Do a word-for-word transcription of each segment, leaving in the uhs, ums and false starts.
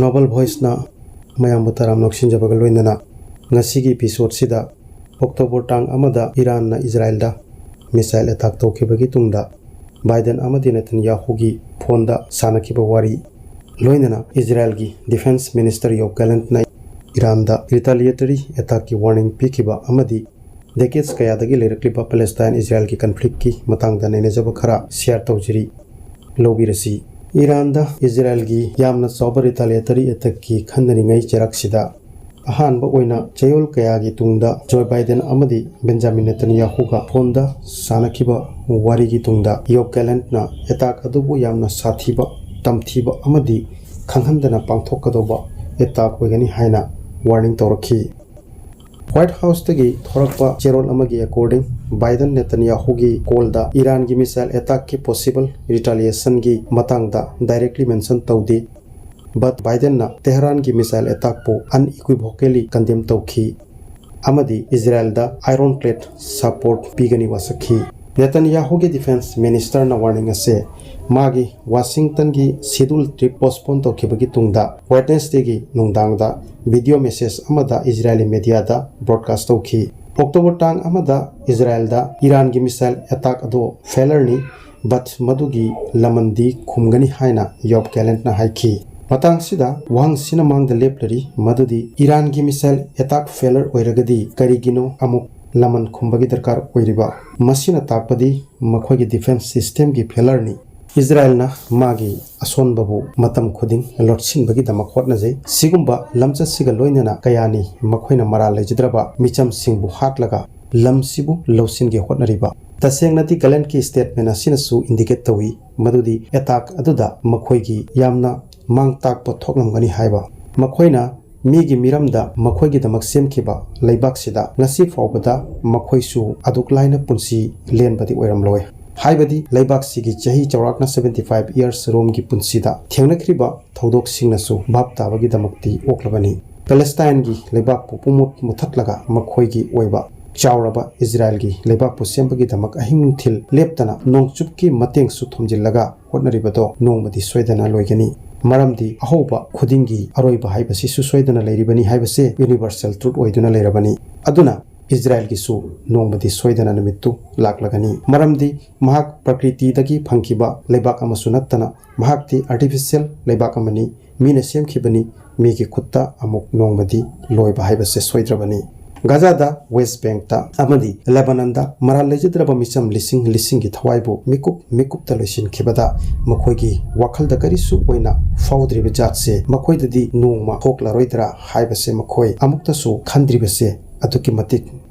Global Voice-ꯅ ꯃꯌꯥꯝꯕꯨ ꯇꯔꯥꯝꯅ ꯑꯣꯛꯁꯤꯟꯖꯕꯒ ꯂꯣꯏꯅꯅ ꯉꯁꯤꯒꯤ episode-ꯁꯤꯗ October ꯇꯥꯡ ꯑꯃꯗ ꯏꯔꯥꯟꯅ ꯏꯖꯔꯥꯏꯜꯗ missile attack ꯇꯧꯈꯤꯕꯒꯤ ꯇꯨꯡꯗ ꯕꯥꯏꯗꯦꯟ ꯑꯃꯗꯤ ꯅꯦꯇꯟꯌꯥꯍꯨꯒꯤ phone-ꯗ ꯁꯥꯟꯅꯈꯤꯕ ꯋꯥꯔꯤ, ꯂꯣꯏꯅꯅ ꯏꯖꯔꯥꯏꯜꯒꯤ Defence Minister ꯌꯣꯕ ꯒꯦꯂꯦꯟꯠꯅ ꯏꯔꯥꯟꯗ retaliatory attack-ꯀꯤ warning ꯄꯤꯈꯤꯕ ꯑꯃꯗꯤ decades ꯀꯌꯥꯗꯒꯤ ꯂꯩꯔꯛꯂꯤꯕ ꯄꯦꯂꯦꯁꯇꯥꯏꯟ ꯏꯖꯔꯥꯏꯜꯒꯤ conflict-ꯀꯤ ꯃꯇꯥꯡꯗ ꯅꯩꯅꯖꯕ ꯈꯔ share ꯇꯧꯖꯔꯤ꯫ ꯂꯧꯕꯤꯔꯁꯤ꯫ ꯏꯔꯥꯟꯗ ꯏꯖꯔꯥꯏꯜꯒꯤ ꯌꯥꯝꯅ ꯆꯥꯎꯕ retaliatory attack-ꯀꯤ ꯈꯟꯅꯔꯤꯉꯩ ꯆꯩꯔꯥꯛꯁꯤꯗ ꯑꯍꯥꯟꯕ ꯑꯣꯏꯅ ꯆꯌꯣꯜ ꯀꯌꯥꯒꯤ ꯇꯨꯡꯗ ꯖꯣ ꯕꯥꯏꯗꯦꯟ ꯑꯃꯗꯤ ꯕꯦꯟꯖꯥꯃꯤꯟ ꯅꯦꯇꯟꯌꯥꯍꯨꯒ phone-ꯗ ꯁꯥꯟꯅꯈꯤꯕ ꯋꯥꯔꯤꯒꯤ ꯇꯨꯡꯗ ꯌꯣꯕ ꯒꯦꯂꯦꯟꯠꯅ attack ꯑꯗꯨꯕꯨ ꯌꯥꯝꯅ ꯁꯥꯊꯤꯕ, ꯇꯝꯊꯤꯕ ꯑꯃꯗꯤ ꯈꯪꯍꯟꯗꯅ ꯄꯥꯡꯊꯣꯛꯀꯗꯧꯕ attack ꯑꯣꯏꯒꯅꯤ ꯍꯥꯏꯅ warning ꯇꯧꯔꯛꯈꯤ꯫ White House-ꯇꯒꯤ ꯊꯣꯔꯛꯄ ꯆꯦꯔꯣꯜ ꯑꯃꯒꯤ according, ꯕꯥꯏꯗꯦꯟ ꯅꯦꯇꯟꯌꯥꯍꯨꯒꯤ call-ꯗ ꯏꯔꯥꯟꯒꯤ missile attack-ꯀꯤ possible retaliation-ꯒꯤ ꯃꯇꯥꯡꯗ directly mention ꯇꯧꯗꯦ꯫ But ꯕꯥꯏꯗꯦꯟꯅ ꯇꯦꯍꯔꯥꯟꯒꯤ missile attack-ꯄꯨ unequivocally condemn ꯇꯧꯈꯤ ꯑꯃꯗꯤ ꯏꯖꯔꯥꯏꯜꯗ ironclad support ꯄꯤꯒꯅꯤ ꯋꯥꯁꯛꯈꯤ꯫ ꯅꯦꯇꯟꯌꯥꯍꯨꯒꯤ Defence Minister-ꯅ warning ꯑꯁꯦ ꯃꯥꯒꯤ ꯋꯥꯁꯤꯡꯇꯟꯒꯤ schedule trip postpone ꯇꯧꯈꯤꯕꯒꯤ ꯇꯨꯡꯗ Wednesday-ꯒꯤ ꯅꯨꯡꯗꯥꯡꯗ video message ꯑꯃꯗ ꯏꯖꯔꯥꯏꯂꯤ media-ꯗ broadcast ꯇꯧꯈꯤ꯫ October ꯇꯥꯡ ꯑꯃꯗ ꯏꯖꯔꯥꯏꯜꯗ ꯏꯔꯥꯟꯒꯤ missile attack ꯑꯗꯨ failure-ꯅꯤ, but ꯃꯗꯨꯒꯤ ꯂꯃꯟꯗꯤ ꯈꯨꯝꯒꯅꯤ ꯍꯥꯏꯅ ꯌꯣꯕ ꯒꯦꯂꯦꯟꯠꯅ ꯍꯥꯏꯈꯤ꯫ ꯃꯇꯥꯡꯁꯤꯗ ꯋꯥꯍꯪꯁꯤꯅ ꯃꯥꯡꯗ ꯂꯦꯞꯂꯔꯤ, ꯃꯗꯨꯗꯤ ꯏꯔꯥꯟꯒꯤ missile attack failure ꯑꯣꯏꯔꯒꯗꯤ ꯀꯔꯤꯒꯤꯅꯣ ꯑꯃꯨꯛ ꯂꯃꯟ ꯈꯨꯝꯕꯒꯤ ꯗꯔꯀꯥꯔ ꯑꯣꯏꯔꯤꯕ? ꯃꯁꯤꯅ ꯇꯥꯛꯄꯗꯤ ꯃꯈꯣꯏꯒꯤ defence system-ꯒꯤ failure-ꯅꯤ꯫ ꯏꯖꯔꯥꯏꯜꯅ ꯃꯥꯒꯤ ꯑꯁꯣꯟꯕꯕꯨ ꯃꯇꯝ ꯈꯨꯗꯤꯡ ꯂꯣꯠꯁꯤꯟꯕꯒꯤꯗꯃꯛ ꯍꯣꯠꯅꯖꯩ꯫ ꯁꯤꯒꯨꯝꯕ ꯂꯝꯆꯠꯁꯤꯒ ꯂꯣꯏꯅꯅ ꯀꯌꯥꯅꯤ ꯃꯈꯣꯏꯅ ꯃꯔꯥꯜ ꯂꯩꯖꯗ꯭ꯔꯕ ꯃꯤꯆꯝꯁꯤꯡꯕꯨ ꯍꯥꯠꯂꯒ ꯂꯝꯁꯤꯕꯨ ꯂꯧꯁꯤꯟꯒꯦ ꯍꯣꯠꯅꯔꯤꯕ? ꯇꯁꯦꯡꯅꯗꯤ ꯒꯦꯂꯦꯟꯠꯀꯤ statement ꯑꯁꯤꯅꯁꯨ indicate ꯇꯧꯏ ꯃꯗꯨꯗꯤ attack ꯑꯗꯨꯗ ꯃꯈꯣꯏꯒꯤ ꯌꯥꯝꯅ ꯃꯥꯡ ꯇꯥꯛꯄ ꯊꯣꯛꯂꯝꯒꯅꯤ ꯍꯥꯏꯕ꯫ ꯃꯈꯣꯏꯅ ꯃꯤꯒꯤ ꯃꯤꯔꯝꯗ ꯃꯈꯣꯏꯒꯤꯗꯃꯛ ꯁꯦꯝꯈꯤꯕ ꯂꯩꯕꯥꯛꯁꯤꯗ ꯉꯁꯤ ꯐꯥꯎꯕꯗ ꯃꯈꯣꯏꯁꯨ ꯑꯗꯨꯛ ꯂꯥꯏꯅ ꯄꯨꯟꯁꯤ ꯂꯦꯟꯕꯗꯤ ꯑꯣꯏꯔꯝꯂꯣꯏ꯫ ꯍꯥꯏꯕꯗꯤ ꯂꯩꯕꯥꯛꯁꯤꯒꯤ ꯆꯍꯤ ꯆꯥꯎꯔꯥꯛꯅ seventy five years ꯔꯣꯝꯒꯤ ꯄꯨꯟꯁꯤꯗ ꯊꯦꯡꯅꯈ꯭ꯔꯤꯕ ꯊꯧꯗꯣꯛꯁꯤꯡꯅꯁꯨ ꯚꯥꯞ ꯇꯥꯕꯒꯤꯗꯃꯛꯇꯤ ꯑꯣꯛꯂꯕꯅꯤ꯫ ꯄꯦꯂꯦꯁꯇꯥꯏꯟꯒꯤ ꯂꯩꯕꯥꯛꯄꯨ ꯄꯨꯝꯃꯨꯠ ꯃꯨꯊꯠꯂꯒ ꯃꯈꯣꯏꯒꯤ ꯑꯣꯏꯕ ꯆꯥꯎꯔꯕ ꯏꯖꯔꯥꯏꯜꯒꯤ ꯂꯩꯕꯥꯛꯄꯨ ꯁꯦꯝꯕꯒꯤꯗꯃꯛ ꯑꯍꯤꯡ ꯅꯨꯡꯊꯤꯜ ꯂꯦꯞꯇꯅ ꯅꯣꯡꯆꯨꯞꯀꯤ ꯃꯇꯦꯡꯁꯨ ꯊꯣꯝꯖꯤꯜꯂꯒ ꯍꯣꯠꯅꯔꯤꯕꯗꯣ ꯅꯣꯡꯃꯗꯤ ꯁꯣꯏꯗꯅ ꯂꯣꯏꯒꯅꯤ꯫ ꯃꯔꯝꯗꯤ ꯑꯍꯧꯕ ꯈꯨꯗꯤꯡꯒꯤ ꯑꯔꯣꯏꯕ ꯍꯥꯏꯕꯁꯤꯁꯨ ꯁꯣꯏꯗꯅ ꯂꯩꯔꯤꯕꯅꯤ ꯍꯥꯏꯕꯁꯦ ꯌꯨꯅꯤꯚꯔꯁꯦꯜ ꯇ꯭ꯔꯨꯠ ꯑꯣꯏꯗꯨꯅ ꯂꯩꯔꯕꯅꯤ꯫ ꯑꯗꯨꯅ ꯏꯖꯔꯥꯏꯜꯒꯤꯁꯨ ꯅꯣꯡꯃꯗꯤ ꯁꯣꯏꯗꯅ ꯅꯨꯃꯤꯠꯇꯨ ꯂꯥꯛꯂꯒꯅꯤ꯫ ꯃꯔꯝꯗꯤ ꯃꯍꯥꯛ ꯄ꯭ꯔꯀ꯭ꯔꯤꯇꯤꯗꯒꯤ ꯐꯪꯈꯤꯕ ꯂꯩꯕꯥꯛ ꯑꯃꯁꯨ ꯅꯠꯇꯅ ꯃꯍꯥꯛꯇꯤ ꯑꯥꯔꯇꯤꯐꯤꯁꯤꯌꯦꯜ ꯂꯩꯕꯥꯛ ꯑꯃꯅꯤ꯫ ꯃꯤꯅ ꯁꯦꯝꯈꯤꯕꯅꯤ꯫ ꯃꯤꯒꯤ ꯈꯨꯠꯇ ꯑꯃꯨꯛ ꯅꯣꯡꯃꯗꯤ ꯂꯣꯏꯕ ꯍꯥꯏꯕꯁꯦ ꯁꯣꯏꯗ꯭ꯔꯕꯅꯤ꯫ ꯒꯥꯖꯥꯗ ꯋꯦꯁ ꯕꯦꯡꯛꯇ ꯑꯃꯗꯤ ꯂꯦꯕꯥꯅꯟꯗ ꯃꯔꯥꯜ ꯂꯩꯖꯗ꯭ꯔꯕ ꯃꯤꯆꯝ ꯂꯤꯁꯤꯡ ꯂꯤꯁꯤꯡꯒꯤ ꯊꯋꯥꯏꯕꯨ ꯃꯤꯀꯨꯞ ꯃꯤꯀꯨꯞꯇ ꯂꯣꯏꯁꯤꯟꯈꯤꯕꯗ ꯃꯈꯣꯏꯒꯤ ꯋꯥꯈꯜꯗ ꯀꯔꯤꯁꯨ ꯑꯣꯏꯅ ꯐꯥꯎꯗ꯭ꯔꯤꯕ ꯖꯥꯠꯁꯦ ꯃꯈꯣꯏꯗꯗꯤ ꯅꯣꯡꯃ ꯊꯣꯛꯂꯔꯣꯏꯗ꯭ꯔꯥ ꯍꯥꯏꯕꯁꯦ ꯃꯈꯣꯏ ꯑꯃꯨꯛꯇꯁꯨ ꯈꯟꯗ꯭ꯔꯤꯕꯁꯦ ꯑꯗꯨꯛꯀꯤ ꯃꯇꯤꯛ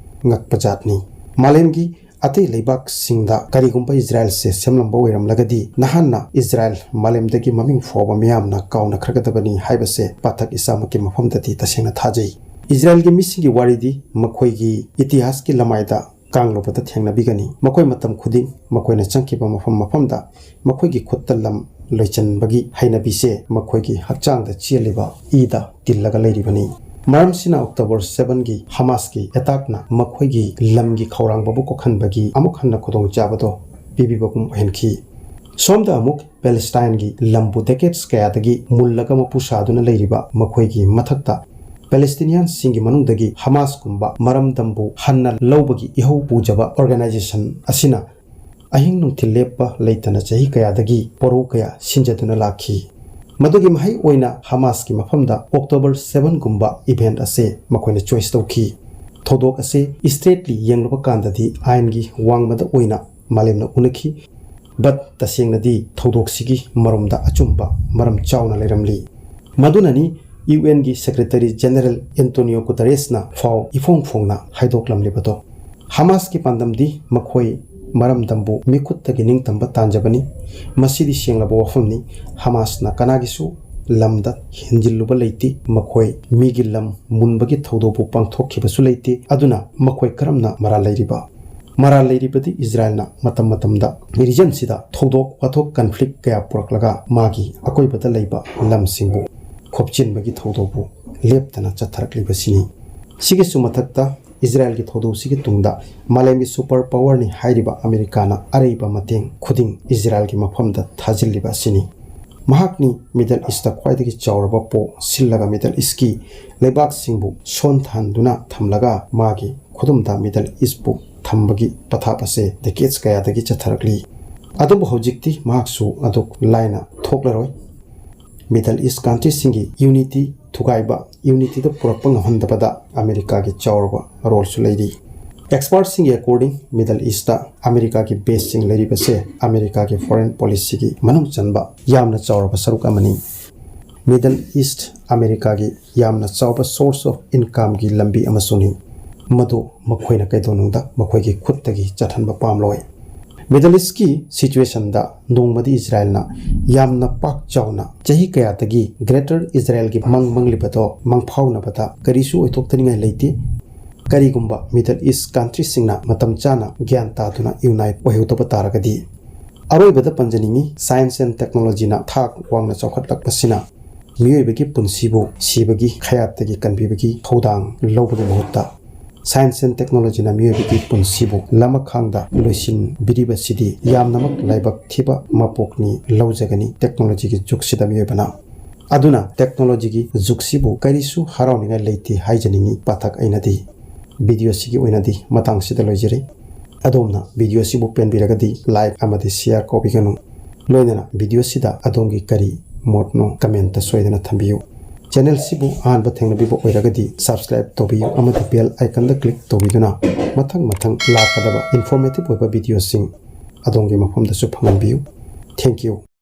ꯉꯛꯄ ꯖꯥꯠꯅꯤ꯫ ꯃꯥꯂꯦꯝꯒꯤ ꯑꯇꯩ ꯂꯩꯕꯥꯛꯁꯤꯡꯗ ꯀꯔꯤꯒꯨꯝꯕ ꯏꯖꯔꯥꯏꯜꯁꯦ ꯁꯦꯝꯂꯝꯕ ꯑꯣꯏꯔꯝꯂꯒꯗꯤ ꯅꯍꯥꯟꯅ ꯏꯖꯔꯥꯏꯜ ꯃꯥꯂꯦꯝꯗꯒꯤ ꯃꯃꯤꯡ ꯐꯥꯎꯕ ꯃꯤꯌꯥꯝꯅ ꯀꯥꯎꯅꯈ꯭ꯔꯒꯗꯕꯅꯤ ꯍꯥꯏꯕꯁꯦ ꯄꯥꯊꯛ ꯏꯁꯥꯃꯛꯀꯤ ꯃꯐꯝꯗꯗꯤ ꯇꯁꯦꯡꯅ ꯊꯥꯖꯩ꯫ ꯏꯖꯔꯥꯏꯜꯒꯤ ꯃꯤꯁꯤꯡꯒꯤ ꯋꯥꯔꯤꯗꯤ ꯃꯈꯣꯏꯒꯤ ꯏꯇꯤꯍꯥꯁꯀꯤ ꯂꯃꯥꯏꯗ ꯀꯥꯡꯂꯨꯞ ꯑꯗꯨ ꯊꯦꯡꯅꯕꯤꯒꯅꯤ꯫ ꯃꯈꯣꯏ ꯃꯇꯝ ꯈꯨꯗꯤꯡ ꯃꯈꯣꯏꯅ ꯆꯪꯈꯤꯕ ꯃꯐꯝ ꯃꯐꯝꯗ ꯃꯈꯣꯏꯒꯤ ꯈꯨꯠꯇ ꯂꯝ ꯂꯣꯏꯆꯟꯕꯒꯤ ꯍꯩꯅꯕꯤꯁꯦ ꯃꯈꯣꯏꯒꯤ ꯍꯛꯆꯥꯡꯗ ꯆꯦꯜꯂꯤꯕ ꯏꯗ ꯇꯤꯜꯂꯒ ꯂꯩꯔꯤꯕꯅꯤ꯫ ꯃꯔꯝꯁꯤꯅ ꯑꯣꯛꯇꯣꯕꯔ ꯁꯕꯦꯟꯒꯤ ꯍꯃꯥꯁꯀꯤ ꯑꯦꯇꯥꯛꯅ ꯃꯈꯣꯏꯒꯤ ꯂꯝꯒꯤ ꯈꯧꯔꯥꯡꯕꯕꯨ ꯀꯣꯛꯍꯟꯕꯒꯤ ꯑꯃꯨꯛ ꯍꯟꯅ ꯈꯨꯗꯣꯡꯆꯥꯕꯗꯣ ꯄꯤꯕꯤꯕꯒꯨꯝ ꯑꯣꯏꯍꯟꯈꯤ꯫ ꯁꯣꯝꯗ ꯑꯃꯨꯛ ꯄꯦꯂꯦꯁꯇꯥꯏꯟꯒꯤ ꯂꯝꯕꯨ ꯗꯦꯀꯦꯠꯁ ꯀꯌꯥꯗꯒꯤ ꯃꯨꯜꯂꯒ ꯃꯄꯨ ꯁꯥꯗꯨꯅ ꯂꯩꯔꯤꯕ ꯃꯈꯣꯏꯒꯤ ꯃꯊꯛꯇ ꯄꯦꯂꯦꯁꯇꯤꯅꯤꯌꯥꯟꯁꯤꯡꯒꯤ ꯃꯅꯨꯡꯗꯒꯤ ꯍꯃꯥꯁꯀꯨꯝꯕ ꯃꯔꯝꯗꯝꯕꯨ ꯍꯟꯅ ꯂꯧꯕꯒꯤ ꯏꯍꯧ ꯄꯨꯖꯕ ꯑꯣꯔꯒꯅꯥꯏꯖꯦꯁꯟ ꯑꯁꯤꯅ ꯑꯍꯤꯡ ꯅꯨꯡꯊꯤꯜ ꯂꯦꯞꯄ ꯂꯩꯇꯅ ꯆꯍꯤ ꯀꯌꯥꯗꯒꯤ ꯄꯣꯔꯧ ꯀꯌꯥ ꯁꯤꯟꯖꯗꯨꯅ ꯂꯥꯛꯈꯤ꯫ ꯃꯗꯨꯒꯤ ꯃꯍꯩ ꯑꯣꯏꯅ ꯍꯃꯥꯁꯀꯤ ꯃꯐꯝꯗ ꯑꯣꯛꯇꯣꯕꯔ ꯁꯕꯦꯟꯒꯨꯝꯕ ꯏꯚꯦꯟꯠ ꯑꯁꯦ ꯃꯈꯣꯏꯅ ꯆꯣꯏꯁ ꯇꯧꯈꯤ꯫ ꯊꯧꯗꯣꯛ ꯑꯁꯦ ꯏꯁꯇ꯭ꯔꯦꯠꯂꯤ ꯌꯦꯡꯂꯨꯕ ꯀꯥꯟꯗꯗꯤ ꯑꯥꯏꯟꯒꯤ ꯋꯥꯡꯃꯗ ꯑꯣꯏꯅ ꯃꯥꯂꯦꯝꯅ ꯎꯅꯈꯤ꯫ ꯕꯠ ꯇꯁꯦꯡꯅꯗꯤ ꯊꯧꯗꯣꯛꯁꯤꯒꯤ ꯃꯔꯨꯝꯗ ꯑꯆꯨꯝꯕ ꯃꯔꯝ ꯆꯥꯎꯅ ꯂꯩꯔꯝꯂꯤ꯫ ꯃꯗꯨꯅꯅꯤ ꯌꯨ ꯑꯦꯟꯒꯤ ꯁꯦꯀ꯭ꯔꯦꯇꯔꯤ ꯖꯦꯅꯔꯦꯜ ꯑꯦꯟꯇꯣꯅꯤꯌꯣ ꯒꯨꯇꯔꯦꯁꯅ ꯐꯥꯎ ꯏꯐꯣꯡ ꯐꯣꯡꯅ ꯍꯥꯏꯗꯣꯛꯂꯝꯂꯤꯕꯗꯣ꯫ ꯍꯃꯥꯁꯀꯤ ꯄꯥꯟꯗꯝꯗꯤ ꯃꯈꯣꯏ ꯃꯔꯝꯗꯝꯕꯨ ꯃꯤꯈꯨꯠꯇꯒꯤ ꯅꯤꯡꯇꯝꯕ ꯇꯥꯟꯖꯕꯅꯤ꯫ ꯃꯁꯤꯗꯤ ꯁꯦꯡꯂꯕ ꯋꯥꯐꯝꯅꯤ꯫ ꯍꯃꯥꯁꯅ ꯀꯅꯥꯒꯤꯁꯨ ꯂꯝꯗ ꯍꯦꯟꯖꯤꯜꯂꯨꯕ ꯂꯩꯇꯦ꯫ ꯃꯈꯣꯏ ꯃꯤꯒꯤ ꯂꯝ ꯃꯨꯟꯕꯒꯤ ꯊꯧꯗꯣꯛꯄꯨ ꯄꯥꯡꯊꯣꯛꯈꯤꯕꯁꯨ ꯂꯩꯇꯦ꯫ ꯑꯗꯨꯅ ꯃꯈꯣꯏ ꯀꯔꯝꯅ ꯃꯔꯥꯜ ꯂꯩꯔꯤꯕ? ꯃꯔꯥꯜ ꯂꯩꯔꯤꯕꯗꯤ ꯏꯖꯔꯥꯏꯜꯅ ꯃꯇꯝ ꯃꯇꯝꯗ ꯔꯤꯖꯟꯁꯤꯗ ꯊꯧꯗꯣꯛ ꯋꯥꯊꯣꯛ ꯀꯟꯐ꯭ꯂꯤꯛ ꯀꯌꯥ ꯄꯨꯔꯛꯂꯒ ꯃꯥꯒꯤ ꯑꯀꯣꯏꯕꯗ ꯂꯩꯕ ꯂꯝꯁꯤꯡꯕꯨ ꯈꯣꯞꯆꯤꯟꯕꯒꯤ ꯊꯧꯗꯣꯛꯄꯨ ꯂꯦꯞꯇꯅ ꯆꯠꯊꯔꯛꯂꯤꯕꯁꯤꯅꯤ꯫ ꯁꯤꯒꯤꯁꯨ ꯃꯊꯛꯇ ꯏꯖꯔꯥꯌꯦꯜꯒꯤ ꯊꯧꯗꯣꯛꯁꯤꯒꯤ ꯇꯨꯡꯗ ꯃꯥꯂꯦꯝꯒꯤ ꯁꯨꯄꯔ ꯄꯥꯋꯔꯅꯤ ꯍꯥꯏꯔꯤꯕ ꯑꯃꯦꯔꯤꯀꯥꯅ ꯑꯔꯩꯕ ꯃꯇꯦꯡ ꯈꯨꯗꯤꯡ ꯏꯖꯔꯥꯌꯦꯜꯒꯤ ꯃꯐꯝꯗ ꯊꯥꯖꯤꯜꯂꯤꯕ ꯑꯁꯤꯅꯤ꯫ ꯃꯍꯥꯛꯅꯤ ꯃꯤꯗꯜ ꯏꯁꯇ ꯈ꯭ꯋꯥꯏꯗꯒꯤ ꯆꯥꯎꯔꯕ ꯄꯣ ꯁꯤꯜꯂꯒ ꯃꯤꯗꯜ ꯏꯁꯀꯤ ꯂꯩꯕꯥꯛꯁꯤꯡꯕꯨ ꯁꯣꯟꯊꯍꯟꯗꯨꯅ ꯊꯝꯂꯒ ꯃꯥꯒꯤ ꯈꯨꯗꯨꯝꯗ ꯃꯤꯗꯜ ꯏꯁꯄꯨ ꯊꯝꯕꯒꯤ ꯄꯊꯥꯞ ꯑꯁꯦ ꯗꯦꯀꯦꯠꯁ ꯀꯌꯥꯗꯒꯤ ꯆꯠꯊꯔꯛꯂꯤ꯫ ꯑꯗꯨꯕꯨ ꯍꯧꯖꯤꯛꯇꯤ ꯃꯍꯥꯛꯁꯨ ꯑꯗꯨꯛ ꯂꯥꯏꯅ ꯊꯣꯛꯂꯔꯣꯏ꯫ ꯃꯤꯗꯜ ꯏꯁ ꯀꯟꯇ꯭ꯔꯤꯁꯤꯡꯒꯤ ꯌꯨꯅꯤꯇꯤ ꯊꯨꯒꯥꯏꯕ, ꯌꯨꯅꯤꯇꯤꯗ ꯄꯨꯔꯛꯄ ꯉꯝꯍꯟꯗꯕꯗ ꯑꯃꯦꯔꯤꯀꯥꯒꯤ ꯆꯥꯎꯔꯕ ꯔꯣꯜꯁꯨ ꯂꯩꯔꯤ꯫ ꯑꯦꯛꯁꯄꯥꯔꯠꯁꯤꯡꯒꯤ ꯑꯦꯀꯣꯔꯗꯤꯡ, ꯃꯤꯗꯜ ꯏꯁꯇ ꯑꯃꯦꯔꯤꯀꯥꯒꯤ ꯕꯦꯁꯁꯤꯡ ꯂꯩꯔꯤꯕꯁꯦ ꯑꯃꯦꯔꯤꯀꯥꯒꯤ ꯐꯣꯔꯦꯟ ꯄꯣꯂꯤꯁꯤꯒꯤ ꯃꯅꯨꯡ ꯆꯟꯕ ꯌꯥꯝꯅ ꯆꯥꯎꯔꯕ ꯁꯔꯨꯛ ꯑꯃꯅꯤ꯫ ꯃꯤꯗꯜ ꯏꯁ ꯑꯃꯦꯔꯤꯀꯥꯒꯤ ꯌꯥꯝꯅ ꯆꯥꯎꯕ source of incomeꯒꯤ ꯂꯝꯕꯤ ꯑꯃꯁꯨꯅꯤ꯫ ꯃꯗꯨ ꯃꯈꯣꯏꯅ ꯀꯩꯗꯧꯅꯨꯡꯗ ꯃꯈꯣꯏꯒꯤ ꯈꯨꯠꯇꯒꯤ ꯆꯠꯍꯟꯕ ꯄꯥꯝꯂꯣꯏ꯫ ꯃꯤꯗꯜ ꯏꯁꯀꯤ ꯁꯤꯆꯨꯋꯦꯁꯟꯗ ꯅꯣꯡꯃꯗꯤ ꯏꯖꯔꯥꯌꯦꯜꯅ ꯌꯥꯝꯅ ꯄꯥꯛ ꯆꯥꯎꯅ ꯆꯍꯤ ꯀꯌꯥꯗꯒꯤ ꯒ꯭ꯔꯦꯇꯔ ꯏꯖꯔꯥꯌꯦꯜꯒꯤ ꯃꯪ ꯃꯪꯂꯤꯕꯗꯣ ꯃꯪꯐꯥꯎꯅꯕꯗ ꯀꯔꯤꯁꯨ ꯑꯣꯏꯊꯣꯛꯇꯅꯤꯡꯉꯥꯏ ꯂꯩꯇꯦ꯫ ꯀꯔꯤꯒꯨꯝꯕ ꯃꯤꯗꯜ ꯏꯁ ꯀꯟꯇ꯭ꯔꯤꯁꯤꯡꯅ ꯃꯇꯝ ꯆꯥꯅ ꯒ꯭ꯌꯥꯟ ꯇꯥꯗꯨꯅ ꯌꯨꯅꯥꯏꯠ ꯑꯣꯏꯍꯧꯗꯕ ꯇꯥꯔꯒꯗꯤ꯫ ꯑꯔꯣꯏꯕꯗ ꯄꯟꯖꯅꯤꯡꯉꯤ, science and technologyꯅ ꯊꯥꯛ ꯋꯥꯡꯅ ꯆꯥꯎꯈꯠꯂꯛꯄꯁꯤꯅ ꯃꯤꯑꯣꯏꯕꯒꯤ ꯄꯨꯟꯁꯤꯕꯨ ꯁꯤꯕꯒꯤ ꯈꯌꯥꯠꯇꯒꯤ ꯀꯟꯕꯤꯕꯒꯤ ꯊꯧꯗꯥꯡ ꯂꯧꯕꯒꯤ ꯃꯍꯨꯠꯇ, science and technologyꯅ ꯃꯤꯑꯣꯏꯕꯒꯤ ꯄꯨꯟꯁꯤꯕꯨ ꯂꯃꯈꯥꯡꯗ ꯂꯣꯏꯁꯤꯟꯕꯤꯔꯤꯕꯁꯤꯗꯤ ꯌꯥꯝꯅꯃꯛ ꯂꯥꯏꯕꯛ ꯊꯤꯕ ꯃꯄꯣꯛꯅꯤ ꯂꯧꯖꯒꯅꯤ technologyꯒꯤ ꯖꯨꯒꯁꯤꯗ ꯃꯤꯑꯣꯏꯕꯅ꯫ ꯑꯗꯨꯅ technologyꯒꯤ ꯖꯨꯒꯁꯤꯕꯨ ꯀꯔꯤꯁꯨ ꯍꯔꯥꯎꯅꯤꯡꯉꯥꯏ ꯂꯩꯇꯦ ꯍꯥꯏꯖꯅꯤꯡꯉꯤ ꯄꯥꯊꯛ ꯑꯩꯅꯗꯤ꯫ ꯚꯤꯗꯤꯑꯣꯁꯤꯒꯤ ꯑꯣꯏꯅꯗꯤ ꯃꯇꯥꯡꯁꯤꯗ ꯂꯣꯏꯖꯔꯦ꯫ ꯑꯗꯣꯝꯅ ꯚꯤꯗꯤꯑꯣꯁꯤꯕꯨ ꯄꯦꯟꯕꯤꯔꯒꯗꯤ like ꯑꯃꯗꯤ share ꯀꯧꯕꯤꯒꯅꯨ꯫ ꯂꯣꯏꯅꯅ ꯚꯤꯗꯤꯑꯣꯁꯤꯗ ꯑꯗꯣꯝꯒꯤ ꯀꯔꯤ ꯃꯣꯠꯅꯣ commentꯇ ꯁꯣꯏꯗꯅ ꯊꯝꯕꯤꯌꯨ꯫ Channelꯁꯤꯕꯨ ꯑꯍꯥꯟꯕ ꯊꯦꯡꯅꯕꯤꯕ ꯑꯣꯏꯔꯒꯗꯤ subscribe ꯇꯧꯕꯤꯌꯨ ꯑꯃꯗꯤ bell iconꯗ click ꯇꯧꯕꯤꯗꯨꯅ ꯃꯊꯪ ꯃꯊꯪ ꯂꯥꯛꯀꯗꯕ informative ꯑꯣꯏꯕ ꯚꯤꯗꯤꯑꯣꯁꯤꯡ ꯑꯗꯣꯝꯒꯤ ꯃꯐꯝꯗꯁꯨ ꯐꯪꯍꯟꯕꯤꯌꯨ꯫ Thank you꯫